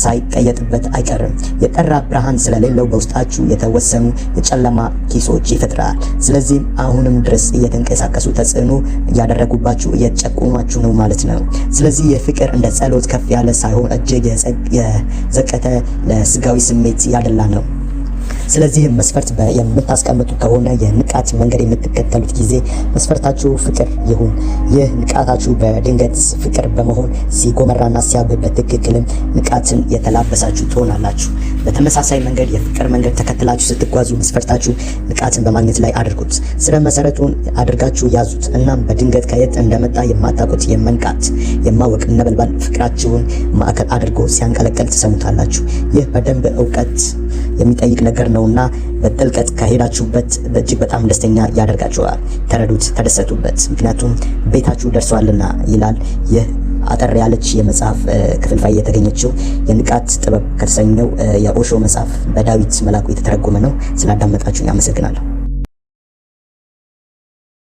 ሳይቀየጥበት አይቀርም። የጠራ ብርሃን ስለሌለው በውስጣችሁ የተወሰኑ የጨለማ ኪሶች ይፈጥራል። ስለዚህም አሁንም ድረስ እየተንቀሳቀሱ ተጽዕኖ እያደረጉባችሁ እየጨቆኗችሁ ነው ማለት ነው። ስለዚህ የፍቅር እንደ ጸሎት ከፍ ያለ ሳይሆን እጅግ የዘቀተ ለስጋዊ ስሜት ያደላ ነው። ስለዚህም መስፈርት የምታስቀምጡ ከሆነ የንቃት መንገድ የምትከተሉት ጊዜ መስፈርታችሁ ፍቅር ይሁን። ይህ ንቃታችሁ በድንገት ፍቅር በመሆን ሲጎመራና ሲያብብ በትክክልም ንቃትን የተላበሳችሁ ትሆናላችሁ። በተመሳሳይ መንገድ የፍቅር መንገድ ተከትላችሁ ስትጓዙ መስፈርታችሁ ንቃትን በማግኘት ላይ አድርጉት። ስረ መሰረቱን አድርጋችሁ ያዙት። እናም በድንገት ከየት እንደመጣ የማታውቁት የመንቃት የማወቅ ነበልባል ፍቅራችሁን ማዕከል አድርጎ ሲያንቀለቀል ትሰሙታላችሁ። ይህ በደንብ እውቀት የሚጠይቅ ነገር ነውና በጥልቀት ከሄዳችሁበት እጅግ በጣም ደስተኛ ያደርጋችኋል። ተረዱት፣ ተደሰቱበት። ምክንያቱም ቤታችሁ ደርሷልና ይላል። ይህ አጠር ያለች የመጽሐፍ ክፍልፋይ የተገኘችው የንቃት ጥበብ ከተሰኘው የኦሾ መጽሐፍ በዳዊት መላኩ የተተረጎመ ነው። ስላዳመጣችሁ አመሰግናለሁ።